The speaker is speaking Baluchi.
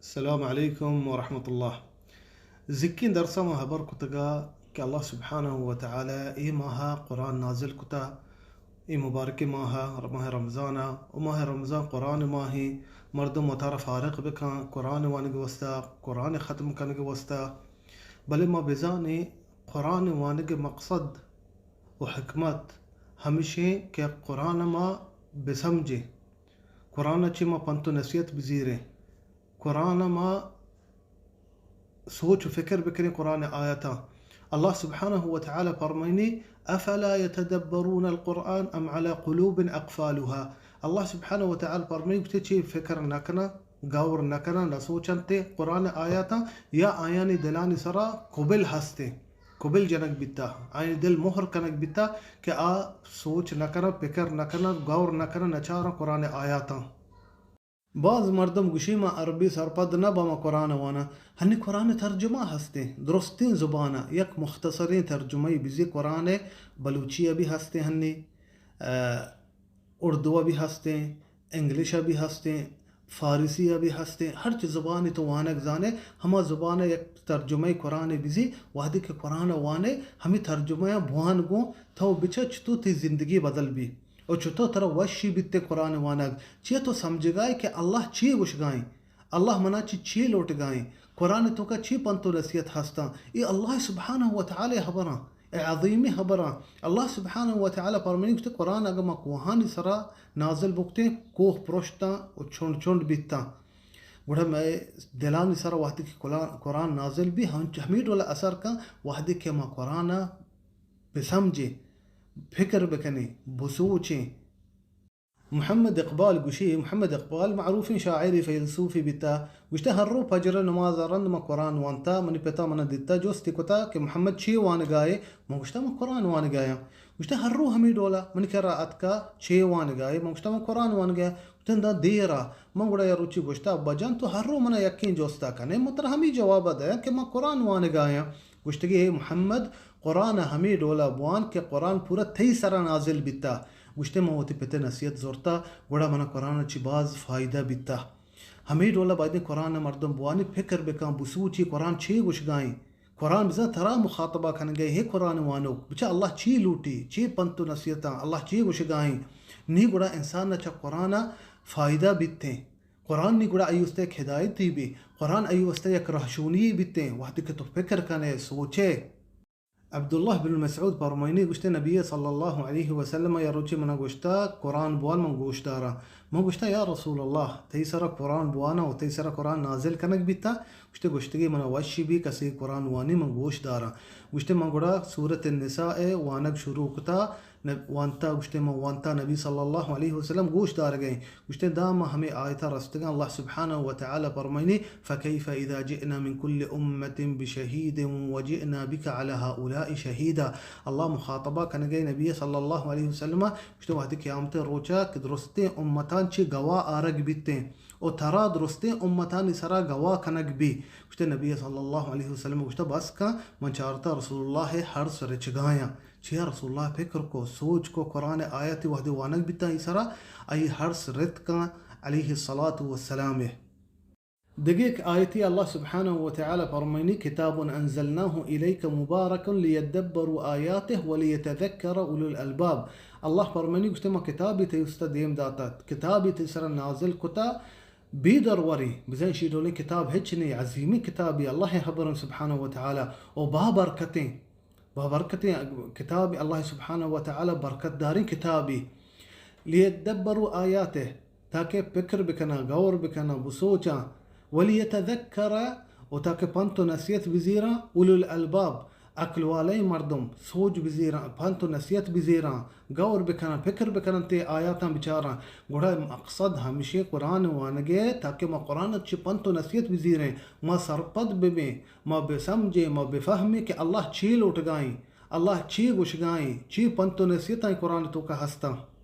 السلام علیکم ورحمۃ اللہ۔ زکیں درساں ما ہبر کتگا کہ اللہ سبحانہ و تعالی اے ماہ قرآن نازل کتا، اے مبارک ماہ، ماہ رمضان، و ماہ رمضان قرآن ماہ، مردم وتارا فارغ بکن قرآن وانگ واسطہ، قرآن ختم کنگ واسطہ۔ بلے ما بزانیں قرآن وانگ مقصد و حکمت ہمشیں کہ قرآن ما بسمجھیں، قرآن چی ما پنت و نصیحت بزیریں، قرآن ما سوچ و فکر بکنیں قرآن آیاتاں۔ اللہ سبحانہ و تعالی فرمائنی، افلا یتدبرون القرآن ام علی قلوب اقفالها۔ اللہ سبحانہ و تعالی فرمائنی، گوشتے چی فکر نہ کناں، غور نہ کناں، نہ سوچنتے قرآن آیاتاں، یا آیانی دلانی سرا قبل ہستیں، قبل جنگ بیتا، آیانی دل مہر کنگ بیتا کہ آ سوچ نہ کناں، فکر نہ کناں، غور نہ کناں، نہ چاراں قرآن آیاتاں۔ باز مردم گوشی، ما عربی سرپد نہ باں، ما قرآن واناں۔ ہنی قرآن ترجمہ ہستیں، درستیں زبان ء یک مختصریں ترجمہ بزی قرآن ء، بلوچی ء بھی ہستیں ہنی، ء، اردو ء بھی ہستیں، انگلش ء بھی ہستیں، فارسی ء بھی ہستیں، ہرچ زبانی تو وانگ زانے، ہما زبان ء یک ترجمہ قرآن بزی، وہدی کہ قرآن وانے، ہمی ترجمہ ء بوان گوں تو بچ چتو تی زندگی بدل بی۔ و چتو ترا وشی بیتے قرآن وانگ؟ چیا تو سمجھگائے کہ اللہ چی گوشگائیں؟ اللہ منا چی چی لوٹگائیں؟ قرآن توکا چی پنت و نصیحت ہستاں؟ اے اللہ سبحانہ و تعالی حبراں، اے عظیمی حبراں۔ اللہ سبحانہ و تعالی فرمانی گوشتے، قرآن اگر ما کوہانی سرا نازل بکتیں، کوہ پرشتاں و چنڈ چنڈ بیتاں۔ گڑا مئے دلانی سرا وہدی کہ قرآن، قرآن نازل بی، ہم، ہمیں ڈولا اثر کن، وہدی کہ ما قرآن بسمجھیں، فکر بکنیں، بسوچیں۔ محمد اقبال گوشی، محمد اقبال معروفیں شاعری فیلسوفی بیتا، گوشتہ، ہر رو فجر نماز رند ما قرآن وانتا، منی پتا منا دیتا، جستی کتا کہ محمد چی وانگائے؟ من گوشتہ، من قرآن وانگایاں۔ گوشتہ، ہر رو ہمی ڈولا منی کرا اتکا، چی وانگائے؟ من گوشتہ، من قرآن وانگایاں۔ گوشتہ، دا دیرا۔ من گڑا یا روچی گوشتہ، ابا جان، تو ہر رو منا یکیں جستا کنے، من ترا ہمی جوابا دیاں کہ من قرآن وانگایاں۔ گوشتگی، اے محمد، قرآن ء ہمے ڈول ء بوان کہ قرآن پورا تئی سرا نازل بیتا۔ گوشتے، من وتی پت ء نصیحت زرتا، گڑا منا قرآن ء چی باز فائدہ بیتا۔ ہمے ڈول ء بایدیں قرآن ء مردم بوانی، فکر بکن، بسوچی قرآن چے گوشگائیں۔ قرآن بزاں ترا مخاطبہ کنگے، ہے قرآن وانوک، بچا اللہ چی لوٹی، چے پنت و نصیحتاں، اللہ چے گوشگائیں۔ نی گڑا انسان ء چہ قرآن ء فائدہ بیتیں۔ قرآن نی گڑا آئی واسطہ یک ہدایتی بی، قرآن آئی واسطہ یک رہشونی بیتیں۔ وہدے کہ تو فکر کنے، سوچے۔ عبداللہ بن مسعود پرمائنی گوشتے، نبی صلی اللہ علیہ وسلم یا روچے منا گوشتا، قرآن بوان، من گوش دارا۔ من گوشتا، یا رسول اللہ، تئی سرا قرآن بوانا و تئی سرا قرآن نازل کنگ بیتا؟ گوشتے، گوشتگی منا وشی بی، کسی قرآن وانی، من گوش دارا۔ گوشتے، من گڑا سورت النساء وانگ شروع کتا، نب-، وانتا، گوشتے، من وانتا، نبی صلی اللہ علیہ وسلم گوش دارگئیں۔ گوشتے، داں ما ہمے آیتا رستگاں، اللہ سبحانہ و تعالی پرمائنی، فکیف اذا جئنا من کل امة بشہید وجئنا بک علی ہؤلاء شہیدا۔ اللہ مخاطبہ کنگئے نبی صلی اللہ علیہ وسلم، گوشتے، وہدے قیامت روچا کہ درستیں امتان چی گواہ آرگ بیتیں، و ترا درستیں امتانی سرا گواہ کنگ بی۔ گوشتے، نبی صلی اللہ علیہ وسلم گوشتا، بس کن، من چارتا رسول اللہ ہرس رچگایاں۔ چیا رسول اللہ فکر کو، سوچ کو، قرآن آیاتی وہدے وانگ بیتا ای سرا، ای ہرس رت کن علیہ الصلاة والسلام۔ دگہ یک آیتی اللہ سبحانہ و تعالی فرمائنی، کتاب انزلناه الیک مبارک لیدبروا آیاته ولیتذکر اولو الالباب۔ اللہ فرمائنی، گوشتے، ما کتابی تئی استا دیم داتا، کتابی تئی سرا نازل کتا، بے دروریں، بزاں شی ڈولیں کتاب ہچ نہیں، عظیمی کتابی، اللہ حبرن سبحانہ و تعالی، و با برکتیں۔ بابرکتیں کتاب، اللہ سبحانہ و تعالی برکت داریں کتابی۔ لیدبروا آیاته، تاکہ فکر بکناں، غور بکناں، بسوچاں۔ ولیتذکر، و تاکہ پنت و نصیحت بزیراں، اولو الالباب، عقل والیں مردم، سوچ بزیراں، پنت و نصیحت بزیراں، غور بکناں، فکر بکناں، تے آیاتاں بچاراں۔ گڑا مقصد ہمشی قرآن وانگے، تاکہ ما قرآن چی پنت و نصیحت بزیریں، ما سرپد ببیں۔ ما بہ سمجھیں، ما بہ فہمیں کہ اللہ چی لوٹگائیں، اللہ چی گوشگائیں، چی پنت و نصیحتاں قرآن توکا ہستاں۔